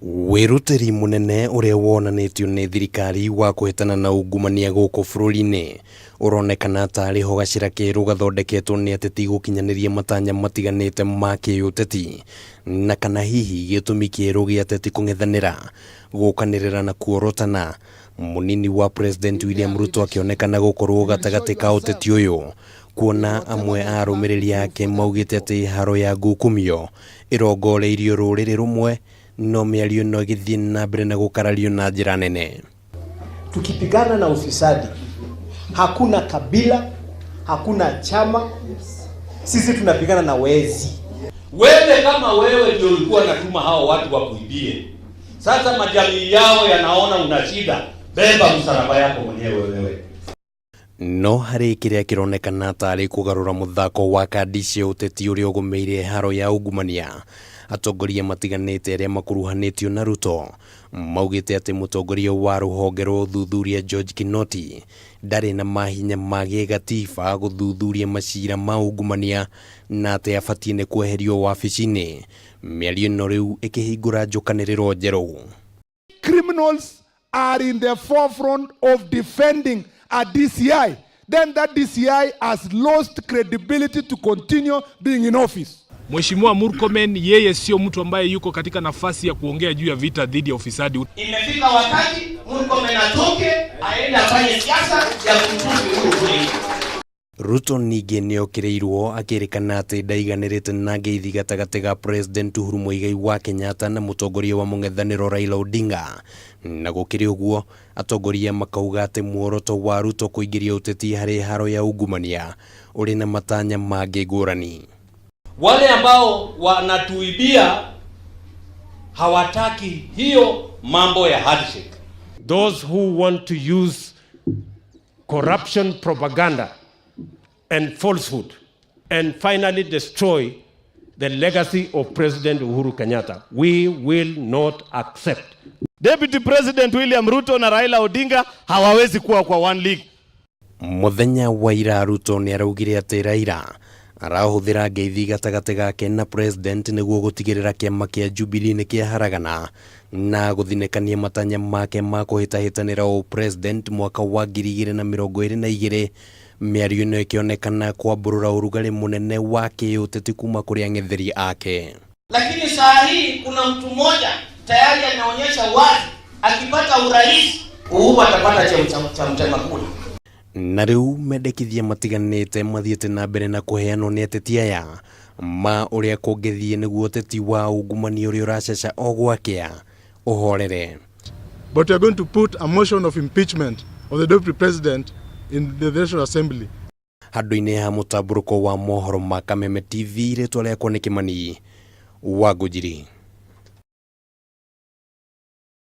Wĩrutĩri mũnene ũrĩa wonanĩtio nĩ thirikari wa kũhĩtana na ungumania gũkũ bũrũri-inĩ ũronekana tarĩ ho gacĩra kerũ gathondeketwo nĩ ateti gũkinyanĩria matanya matiganĩte ma kĩũteti na kana hihi gĩtũmi kĩerũ gĩa ateti kũng'ethanĩra, gũkanĩrĩra na kuorotana. Mũnini wa President William Ruto akĩonekana gũkorwo gatagatĩ ka ũteti ũyũ kuona amwe a arũmĩrĩri ake maugĩte atĩ haro ya ngukumio ĩrongoreirio rũrĩrĩ rũmwe no mĩario ĩno ĩgĩthiĩ na mbere na gũkarario na njĩra nene. Tukipigana na ufisadi, hakuna kabila, hakuna chama, sisi tunapigana na wezi. Wewe kama wewe ndio ulikuwa unatuma hao watu wakuibie, sasa majamii yao yanaona una shida, beba msalaba yako mwenyewe wewe. No harĩ kĩrĩa kĩronekana tarĩ kũgarũra mũthako wa kandi cia ũteti ũrĩa ũgũmĩire haro ya ungumania, atongoria matiganĩte arĩa makuruhanĩtio na Ruto maugĩte atĩ mũtongoria wa rũhonge rwa ũthuthuria George Kinoti ndarĩ na mahinya ma gĩgatiba gũthuthuria macira ma ungumania na atĩ abatiĩ nĩ kweherio wabici-inĩ. Mĩario ĩno rĩu ĩkĩhingũra njũkanĩrĩro njerũ. Criminals are in the forefront of defending a DCI, then that DCI has lost credibility to continue being in office. Mheshimiwa Murkomen yeye sio mtu ambaye yuko katika nafasi ya kuongea juu ya vita dhidi ya ufisadi. Imefika wakati Murkomen atoke aende afanye siasa ya kumtusi Uhuru kule. Ruto ningĩ nĩokĩrĩirwo akĩrĩkana atĩ ndaiganĩrĩte na ngeithi gatagatĩ ga President Uhuru Muigai wa Kenyatta na mũtongoria wa mũng'ethanĩro Raila Odinga. Na gũkĩrĩ ũguo, atongoria makauga atĩ muoroto wa Ruto kũingĩria ũteti harĩ haro ya ungumania ũrĩ na matanya mangĩ ngũrani. Wale ambao wanatuibia hawataki hiyo mambo ya handshake. Those who want to use corruption propaganda and falsehood and finally destroy the legacy of President Uhuru Kenyatta, we will not accept. Deputy President William Ruto na Raila Odinga hawawezi kuwa kwa one league. Mũthenya wa ira Ruto nĩaraugire atĩ Raila arahũthĩra ngeithi gatagatĩ gake na president nĩguo gũtigĩrĩra kĩama kĩa Jubilee nĩ kĩaharagana na gũthinĩkania matanya make ma kũhĩtahĩtanĩra ũ-president mwaka wa 2022. Mĩario ĩno ĩkĩonekana kwambũrũra ũrugarĩ mũnene wa kĩũteti kuma kũrĩ ang'etheri ake. Lakini saa hii kuna mtu mmoja tayari ameonyesha wazi akipata urais Uhuru atapata cheo cha mtema kuni. Na rĩu mendekithia matiganĩte mathiĩte na mbere na kũheanwo nĩ ateti aya ma ũrĩa kũngĩthiĩ nĩguo ũteti wa ungumania ũrĩa ũracaca o gwakĩa ũhorere. But we are going to put a motion of impeachment of the Deputy President in the National Assembly. Handũ-inĩ ha mũtambũrũko wa mohoro ma Kameme TV, rĩtwa rĩakwa nĩ Kĩmani wa Ngũnjiri.